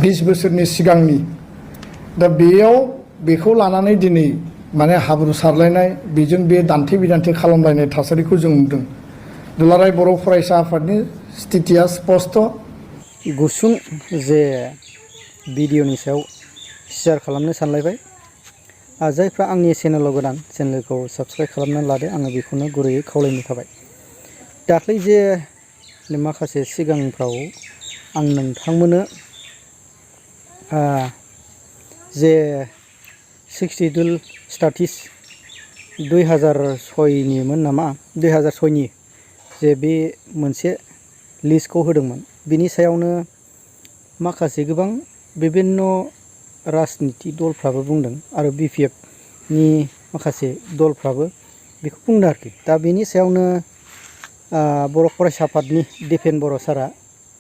20 बोसोरनि सिगांनि दा बेयाव बेखौ लानानै दिनै माने हाब्रु सारलायनाय बेजों बे दान्थे बिदान्थे खालामलायनाय थासारिखौ जों नुदों। दुलाराय बर' फरायसा आफादनि स्थितिया स्पष्ट। गुसुं जे भिडिअनि सायाव शेयार खालामनो सानलायबाय। जायफ्रा आंनि चेनेलाव गोदान चेनेलखौ साबस्क्राइब खालामनानै लादो, आङो बेखौनो गुरैयै खावलायनाय थाबाय। दाख्लै जे माखासे सिगांफ्राव आं नोंथांमोननो जे 62 स्टाटिस 2006निमोन नामा, 2006नि जे बे मोनसे लिस्टखौ होदोंमोन। बिनि सायावनो माखासे गोबां बिभिन्न राजनिति दलफ्राबो बुंदों आरो BPFनि माखासे दलफ्राबो बेखौ बुंदों आरोखि। दा बेनि सायावनो बर' फरायसा आफादनि दिपेन बर' सारा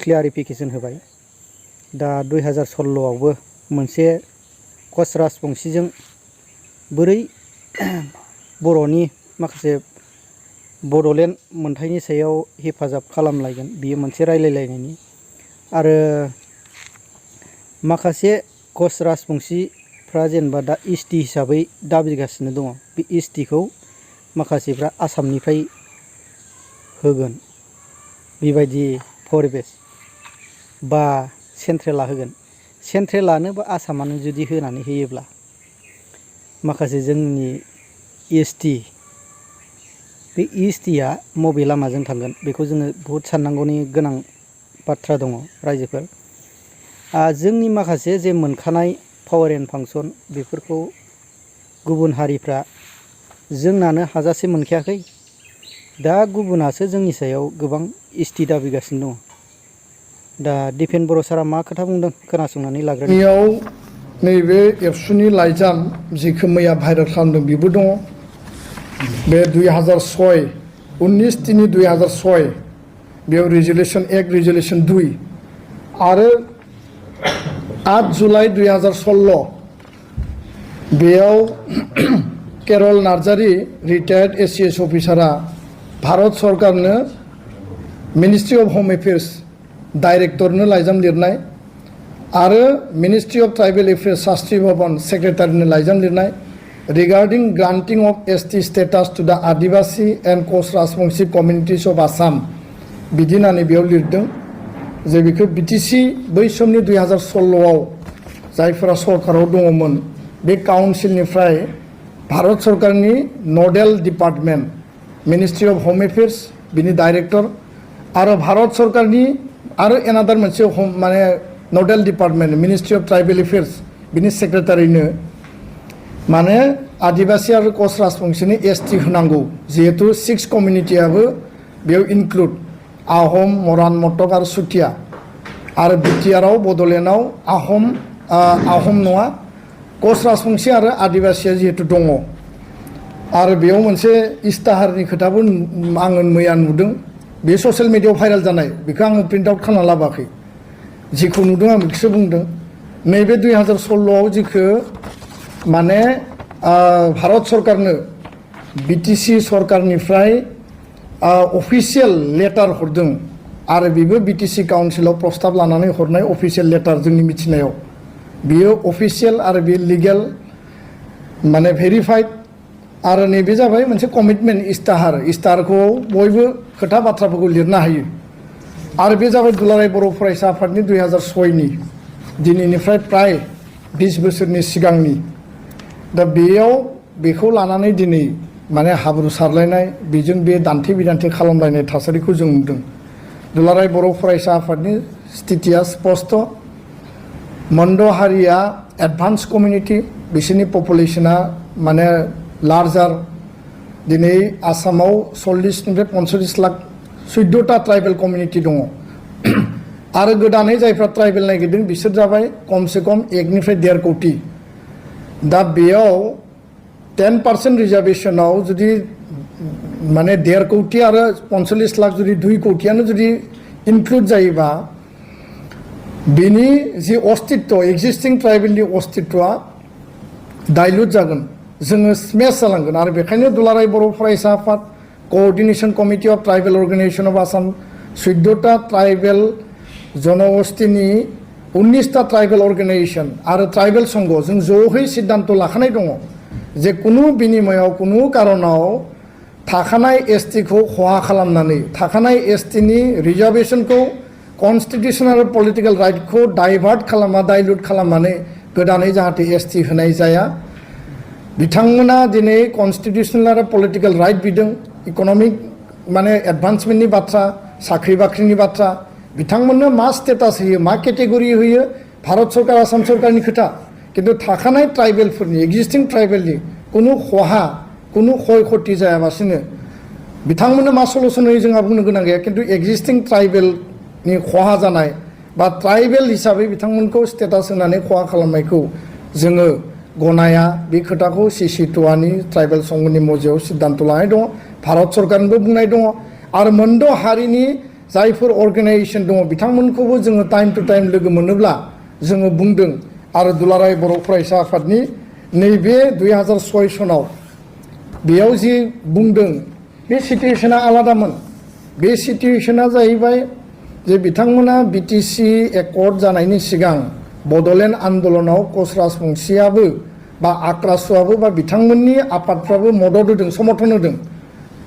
क्लियारिफिकेसन होबाय। दा 2016आवबो मोनसे कच राजबंशीजों बोरै बर'नि माखासे बड'लेण्ड मोनथायनि सायाव हेफाजाब खालामलायगोन, बियो मोनसे रायलायलायनायनि। आरो माखासे कच राजबंशीफ्रा जेनेबा दा ST हिसाबै दाबिगासिनो दङ। बे STखौ माखासेफ्रा आसामनिफ्राय होगोन बेबायदि परिबेस, बा सेन्ट्रेला होगोन। सेन्ट्रेलानो बा आसामानो जुदि होनानै होयोब्ला माखासे जोंनि ST, बे STया मबे लामाजों थांगोन बेखौ जोङो बहुद साननांगौनि गोनां बाथ्रा दङ रायजोफोर। जोंनि माखासे जे मोनखानाय पावार एन्ड फांसन बेफोरखौ गुबुन हारिफ्रा जोंनानो हाजासे मोनखायाखै। दा गुबुनासो जोंनि सायाव गोबां ST दाबिगासिनो दङ। दा दिपेन बर' सारा मा खोथा बुंदों खोनासंनानै लाग्रोनि। नैबे एबसुनि लाइजाम जिखौ मैया भाइरेल खालामदों बेबो दङ। बे 2006 19/3/2006 बेयाव रिजोलिउसन 1 रिजोलिउसन 2 आरो 8 जुलाइ 2016 बेयाव केरल नार्जारी रिटायार्ड ACS अफिसारा भारत सरकारनो मिनिस्ट्रि अफ होम एफेयार्स डाइरेक्टरनो लाइजाम लिरनाय आरो ministry of tribal affairs Shastri Bhavan सेक्रेटारिनो लाइजाम लिरनाय regarding granting of ST status to the Adivasi and कच राजबंशी कमिउनिटिस अफ आसाम बिदि होननानै बेयाव लिरदों जे बेखौ BTC बै समनि 2016आव जायफोरा सरकाराव दङमोन बे काउन्सिलनिफ्राय भारत सरकारनि Nadal department ministry of home affairs बिनि डाइरेक्टर आरो भारत सरकारनि आरो एनादार मोनसे माने Nadal department ministry of tribal affairs बिनि सेक्रेटारिनो माने आदिवासी आरो कच राजबंशीनि ST होनांगौ, जिहेतु 6 कमिउनिटियाबो बेयाव इनक्लुड आहम, मरान, मटक आरो सुथिया। आरो बिटिआरआव बड'लेण्डआव आहम नङा कच राजबंशी आरो आदिवासीया जिहेतु दङ। आरो बेयाव मोनसे इस्ताहारनि खोथाबो आङो मैया नुदों, बे ससियेल मिडियायाव भाइरेल जानाय, बेखौ आङो प्रिन्ट आउट खालामना लाबोआखै। जिखौ नुदों आं बेखौसो बुंदों। नैबे 2016आव जिखौ माने भारत सरकारनो BTC सरकारनिफ्राय अफिसियेल लेटार हरदों आरो बेबो BTC काउन्सिलाव प्रस्ताब लानानै हरनाय अफिसियेल लेटार जोंनि मिथिनायाव। बियो अफिसियेल आरो बे लिगेल माने भेरिफाइड आरो नैबे जाबाय मोनसे कमिटमेन्ट इस्ताहारखौ बयबो खोथा बाथ्राफोरखौ लिरनो हायो। आरो बे जाबाय दुलाराय बर' फरायसा आफादनि 2006नि दिनैनिफ्राय प्राय 20 बोसोरनि सिगांनि। दा बेयाव बेखौ लानानै दिनै माने हाब्रु सारलायनाय बेजों बे दान्थे बिदान्थे खालामलायनाय थासारिखौ जों नुदों। दुलाराय बर' फरायसा आफादनि स्थितिया स्पष्ट। मोनद' हारिया एडभान्स कमिउनिटि, बिसोरनि पपुलेसना माने लार्जार। दिनै आसामाव 40निफ्राय 45 लाख 14टा ट्राइबेल कमिउनिटि दङ। आरो गोदानै जायफ्रा ट्राइबेल नागिरदों बिसोर जाबाय खमसे खम 1निफ्राय 1.5 कोटि। दा बेयाव 10% रिजार्भेशनाव जुदि माने 1.5 कोटि आरो 45 लाख जुदि 2 कोटियानो जुदि इनक्लुड जायोबा बेनि जि अस्तित्व एक्जिस्टिं ट्राइबेलनि अस्तित्वआ डाइल्युट जागोन, जोङो स्मेश जालांगोन। आरो बेखायनो दुलाराय बर' फरायसा आफाद, coordination committee of tribal organisation of Assam 14टा ट्राइबेल जनगोष्ठीनि 19टा ट्राइबेल अर्गेनाइजेशन आरो ट्राइबेल संघ जों ज'है सिद्धांत लाखानाय दङ जे कुनु बिनिमयाव कुनु कारनाव थाखानाय एसटिखौ खहा खालामनानै थाखानाय एसटिनि रिजार्भेशनखौ कन्स्टिटिउसन आरो पलिटिकेल राइटखौ डाइभार्ट खालामा डाइल्युट खालामनानै गोदानै जाहाथे एसटि होनाय जाया बिथांमोना दिनै कन्स्टिटिउसनेल आरो पलिटिकेल राइट बिदों इकनमिक माने एडभान्समेन्टनि बाथ्रा साख्रि बाख्रिनि बाथ्रा बिथांमोननो मा स्टेटास होयो मा केटेगरि होयो भारत सरकार आसाम सरकारनि खोथा किन्तु थाखानाय ट्राइबेलफोरनि एक्जिस्टिं ट्राइबेलनि कुनु खहा कुनु क्षय क्षति जायाबासिनो बिथांमोननो मा सलुसन होयो जोंहा बुंनो गोनां गैया किन्तु एक्जिस्टिं ट्राइबेलनि खहा जानाय बा ट्राइबेल हिसाबै बिथांमोनखौ स्टेटास होनानै खहा खालामनायखौ जोङो गनाया बे खोथाखौ सिसिटुआनि ट्राइबेल संघनि मजियाव सिद्धांत लानाय दङ भारत सरकारनिबो बुंनाय दङ आरो मोनद' हारिनि जायफोर अर्गेनाइजेशन दङ बिथांमोनखौबो जोङो टाइम टु टाइम लोगो मोनोब्ला जोङो बुंदों आरो दुलाराय बर' फरायसा आफादनि नैबे 2006 सनाव बेयाव जि बुंदों बे सिटुएशना आलादामोन बे सिटुएशना जाहैबाय जे बिथांमोना बिटिसि एकर्ड जानायनि सिगां बड'लेण्ड आन्दलनाव कच राजबंशीयाबो बा आक्रासुआबो बा बिथांमोननि आफादफ्राबो मदद होदों समर्थन होदों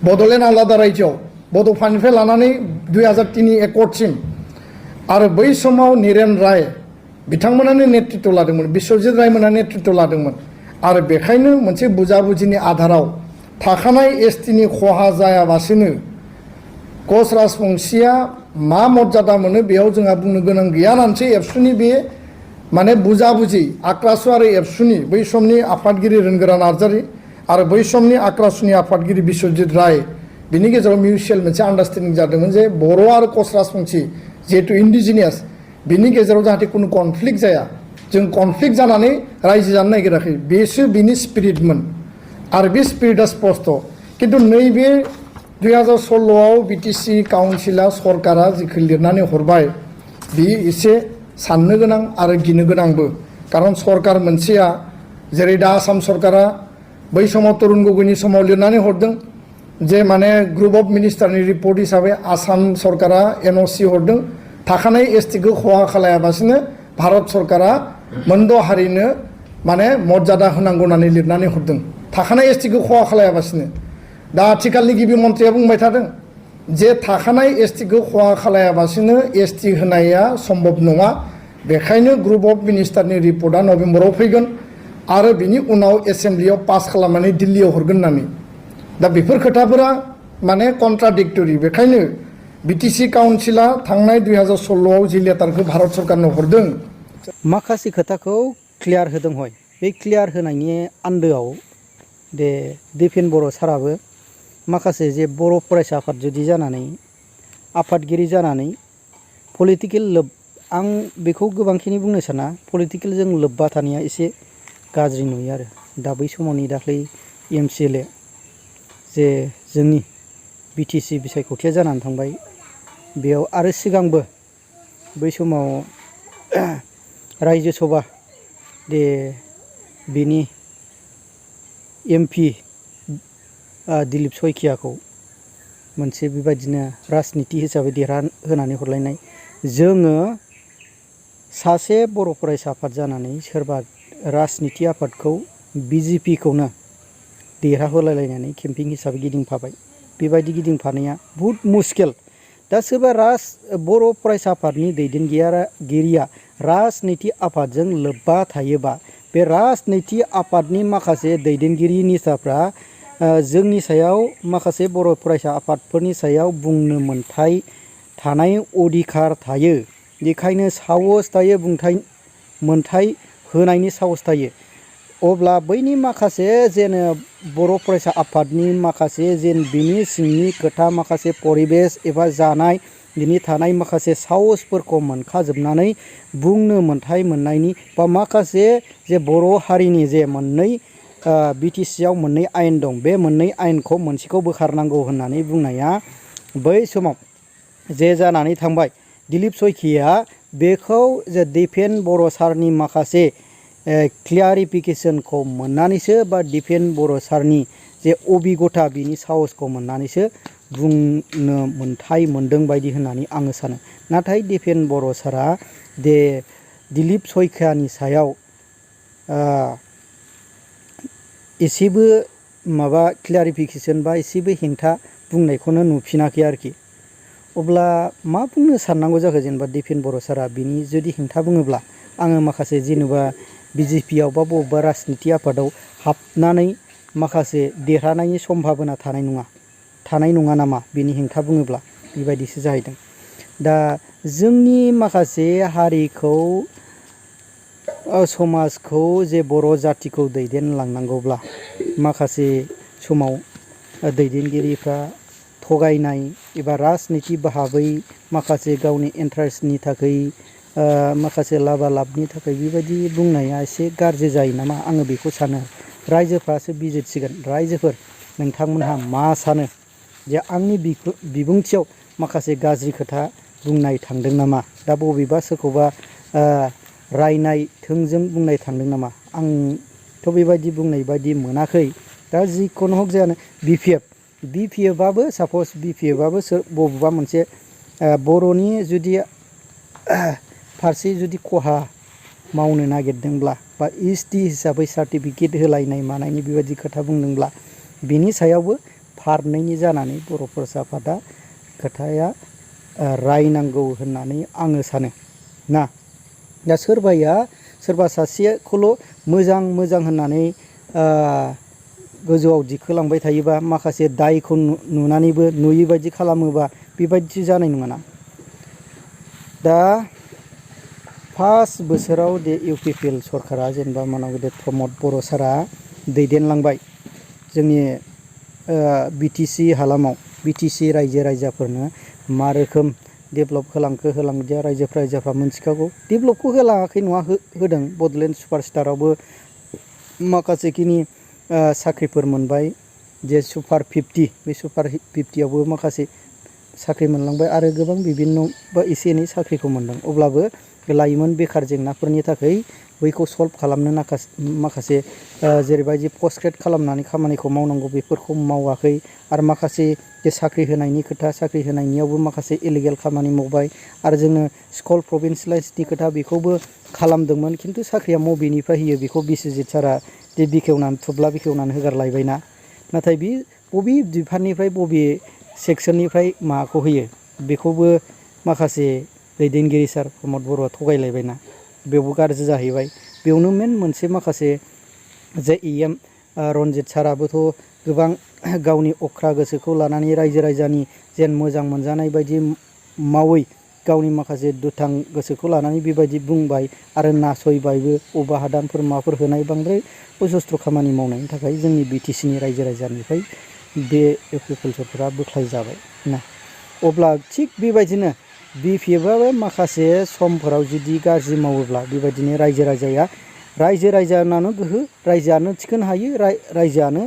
बड'लेण्ड आलादा रायजोआव बड'फानिफ्राय लानानै 2003 एकर्डसिम आरो बै समाव निरेन राय बिथांमोनानो नेतृत्व लादोंमोन बिश्वजित रायमोना नेतृत्व लादोंमोन आरो बेखायनो मोनसे बुजाबुजिनि आधाराव थाखानाय एसटिनि खहा जायाबासिनो कच राजबंशीया मा मर्यादा मोनो बेयाव जोंहा बुंनो गोनां गैया होननानैसो एबसुनि बे माने बुजाबुजि आक्रासु आरो एबसुनि बै समनि आफादगिरि रोनगोरा नार्जारि आरो बै समनि आक्रासुनि आफादगिरि बिश्वजित राय बिनि गेजेराव मिउचुएल मोनसे आन्डारस्टेन्डिं जादोंमोन जे बर' आरो कच राजबंशी जिहेतु इन्डिजिनियास बिनि गेजेराव जाहाथे कुनु कनफ्लिक्ट जाया जों कनफ्लिक्ट जानानै रायजो जानो नागिराखै बेसो बिनि स्पिरिटमोन आरो बे स्पिरिटआ स्पस्ट किन्तु नैबे 2016आव बिटिसि काउन्सिला सरकारा जिखौ लिरनानै हरबाय बे एसे साननो गोनां आरो गिनो गोनांबो कारन सरकार मोनसेया जेरै दा आसाम सरकारा बै समाव तरुण गगैनि समाव लिरनानै हरदों जे माने ग्रुप अफ मिनिस्टारनि रिपर्ट हिसाबै आसाम सरकारा एनअसि हरदों थाखानाय एसटिखौ खहा खालायाबासिनो भारत सरकारा मोनद' हारिनो माने मर्यादा होनांगौ होननानै लिरनानै हरदों थाखानाय एसटिखौ खहा खालायाबासिनो दा आथिखालनि गिबि मन्थ्रिया बुंबाय थादों जे थाखानाय एसटिखौ खहा खालायाबासिनो एसटि होनाया सम्भब नङा बेखायनो ग्रुप अफ मिनिस्टारनि रिपर्टआ नभेम्बराव फैगोन आरो बिनि उनाव एसेम्ब्लियाव पास खालामनानै दिल्लीयाव हरगोन होननानै दा बेफोर खोथाफोरा माने कन्ट्राडिक्टरि बेखायनो बिटिसि काउन्सिला थांनाय 2016आव जि लेटारखौ भारत सरकारनो हरदों माखासे खोथाखौ क्लियार होदों हय बे क्लियार होनायनि आन्दोआव दे दिपेन बर' साराबो माखासे जे बर' फरायसा आफाद जुदि जानानै आफादगिरि जानानै पलिटिकेल आं बेखौ गोबांखिनि बुंनो साना पलिटिकेलजों लोब्बा थानाया एसे गाज्रि नुयो आरो दा बै समावनि दाख्लै एमसिएलए जे जोंनि बिटिसि बिसायख'थिया जानानै थांबाय बेयाव आरो सिगांबो बै समाव रायजो सभा दे बिनि एमपि दिलीप सयखियाखौ मोनसे बेबायदिनो राजनिति हिसाबै देरहा होनानै हरलायनाय जोङो सासे बर' फरायसा आफाद जानानै सोरबा राजनिति आफादखौ बिजेपिखौनो देरहाहोलायलायनानै केम्पिं हिसाबै गिदिंफाबाय बेबायदि गिदिंफानाया बहुद मुस्किल दा सोरबा बर' फरायसा आफादनि दैदेनगिरिया राजनिति आफादजों लोब्बा थायोबा बे राजनिति आफादनि माखासे दैदेनगिरि निसाफ्रा जोंनि सायाव माखासे बर' फरायसा आफादफोरनि सायाव बुंनो थानाय अधिकार थायो बेखायनो साहस थायो मोनथाय होनायनि साहस थायो अब्ला बैनि माखासे जेन बर' फरायसा आफादनि माखासे जेन बिनि सिंनि खोथा माखासे परिबेस एबा जानाय बिनि थानाय माखासे साहसफोरखौ मोनखाजोबनानै बुंनो मोनथाय मोननायनि बा माखासे जे बर' हारिनि जे मोननै बिटिसिआव मोननै आयेन दं बे मोननै आयेनखौ मोनसेखौ बोखारनांगौ होननानै बुंनाया बै समाव जे जानानै थांबाय दिलीप सयखिया बेखौ जे दिपेन बर' सारनि माखासे क्लियारिफिकेसनखौ मोननानैसो बा दिपेन बर' सारनि जे अबिगथा बिनि साहसखौ मोननानैसो बुंनो मोनथाय मोनदों बायदि होननानै आङो सानो नाथाय दिपेन बर' सारा दे दिलीप सयखानि सायाव एसेबो माबा क्लियारिफिकेसन बा एसेबो हेंथा बुंनायखौनो नुफिनाखै आरोखि। अब्ला मा बुंनो साननांगौ जाखो जेनेबा दिपेन बर' सारा बिनि जुदि हेंथा बुङोब्ला आङो माखासे जेनेबा बिजेपियाव बा बबेबा राजनिति आफादाव हाबनानै माखासे देरहानायनि सम्भाबना थानाय नङा नामा बिनि हेंथा बुङोब्ला बेबायदिसो जाहैदों। दा जोंनि माखासे हारिखौ समाजखौ जे बर' जातिखौ दैदेनलांनांगौब्ला माखासे समाव दैदेनगिरिफ्रा थगायनाय एबा राजनिति भाबै माखासे गावनि इन्टारेस्टनि थाखाय माखासे लाबालाबनि थाखाय बेबायदि बुंनाया एसे गाज्रि जायो नामा आङो बेखौ सानो। रायजोफ्रासो बिजिरसिगोन। रायजोफोर नोंथांमोनहा मा सानो जे आंनि बिबुंथियाव माखासे गाज्रि खोथा बुंनाय थांदों नामा, दा बबेबा सोरखौबा रायनाय थोंजों बुंनाय थांदों नामा? आंथ' बेबायदि बुंनाय बायदि मोनाखै। दा जिखुनु हक जायानो बिपिएफआबो सापज बिपिएफआबो बबेबा मोनसे बर'नि जुदि फारसे जुदि खहा मावनो नागिरदोंब्ला बा एसटि हिसाबै सार्टिफिकेट होलायनाय मानायनि बेबायदि खोथा बुंदोंब्ला बिनि सायावबो फारनैनि जानानै बर' फरायसा आफादा खोथाया रायनांगौ होननानै आङो सानो ना। दा सोरबा सासेखौल' मोजां होननानै गोजौआव दिखोलांबाय थायोबा माखासे दायखौ नुनानैबो नुयै बायदि खालामोबा बेबायदि जानाय नङाना। दा फार्स्ट बोसोराव दे इउपिपिएल सरकारा जेनेबा मानाव गेदेर प्रमद बर' सारा दैदेनलांबाय जोंनि बिटिसि हालामाव बिटिसि रायजो राजाफोरनो मा रोखोम डेभेलप होलांदिया रायजोफ्रा मिथिखागौ। डेभेलपखौ होलाङाखै नङा, होदों। बड'लेण्ड सुपारस्टारावबो माखासेखिनि साख्रिफोर मोनबाय जे सुपार 50 बे सुपार 50आवबो माखासे साख्रि मोनलांबाय आरो गोबां बिभिन्न बा एसे एनै साख्रिखौ मोनदों। अब्लाबो लाइमोन बेखार जेंनाफोरनि थाखाय बैखौ सल्भ खालामनो माखासे जेरैबायदि पस्ट ग्रेड खालामनानै खामानिखौ मावनांगौ बेफोरखौ मावाखै। आरो माखासे साख्रि होनायनि खोथा, साख्रि होनायनियावबो माखासे इलिगेल खामानि मावबाय। आरो जोङो स्कुल प्रभिन्सियेलाइसनि खोथा बेखौबो खालामदोंमोन, खिन्थु साख्रिया मबेनिफ्राय होयो बेखौ बिस्वजित सारा थुब्ला बेखेवनानै होगारलायबायना। नाथाय बे बबे डिपार्टमेन्टनिफ्राय बबे सेक्सननिफ्राय माखौ होयो बेखौबो माखासे दैदेनगिरि सार प्रमद बर'आ थगायलायबायना, बेयावबो गाज्रि जाहैबाय। बेयावनो मेन मोनसे माखासे जे EM रन्जित साराबोथ' गोबां गावनि अख्रा गोसोखौ लानानै रायजो राजानि जेन मोजां मोनजानाय बायदि मावै गावनि माखासे दुथां गोसोखौ लानानै बेबायदि बुंबाय आरो नासयबायबो। अबा हादानफोर माबाफोर होनाय बांद्राय अजस्त्र खामानि मावनायनि थाखाय जोंनि बिटिसिनि रायजो राजानिफ्राय बे इउपिपिएल सरकारा बोख्लाय जाबाय ना। अब्ला थिग बेबायदिनो बिपिएफआबो माखासे समफोराव जुदि गाज्रि मावोब्ला बेबायदिनो रायजो राजानानो गोहो, रायजोआनो थिखोनो हायो, रायजोआनो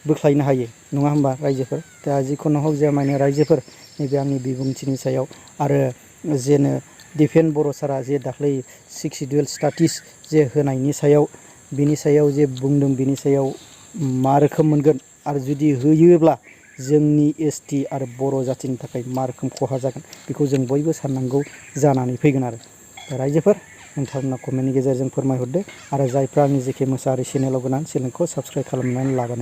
बोख्लायनो हायो नङा होमबा रायजोफोर। दा जिखुनु हक जाया माने रायजोफोर नैबे आंनि बिबुंथिनि सायाव आरो जेनो दिपेन बर' सारा जे दाख्लै 6 सिडुल स्टाटिस जे होनायनि सायाव बिनि सायाव जे बुंदों बिनि सायाव मा रोखोम मोनगोन आरो जुदि होयोब्ला जोंनि एसटि आरो बर' जातिनि थाखाय मा रोखोम खहा जागोन बेखौ जों बयबो साननांगौ जानानै फैगोन। आरो रायजोफोर नोंथांमोना कमेन्टनि गेजेरजों फोरमायहरदो आरो जायफ्रा आंनि जेके मोसाहारि चेनेलाव गोनां चेनेलखौ साबस्क्राइब खालामनानै लाबानो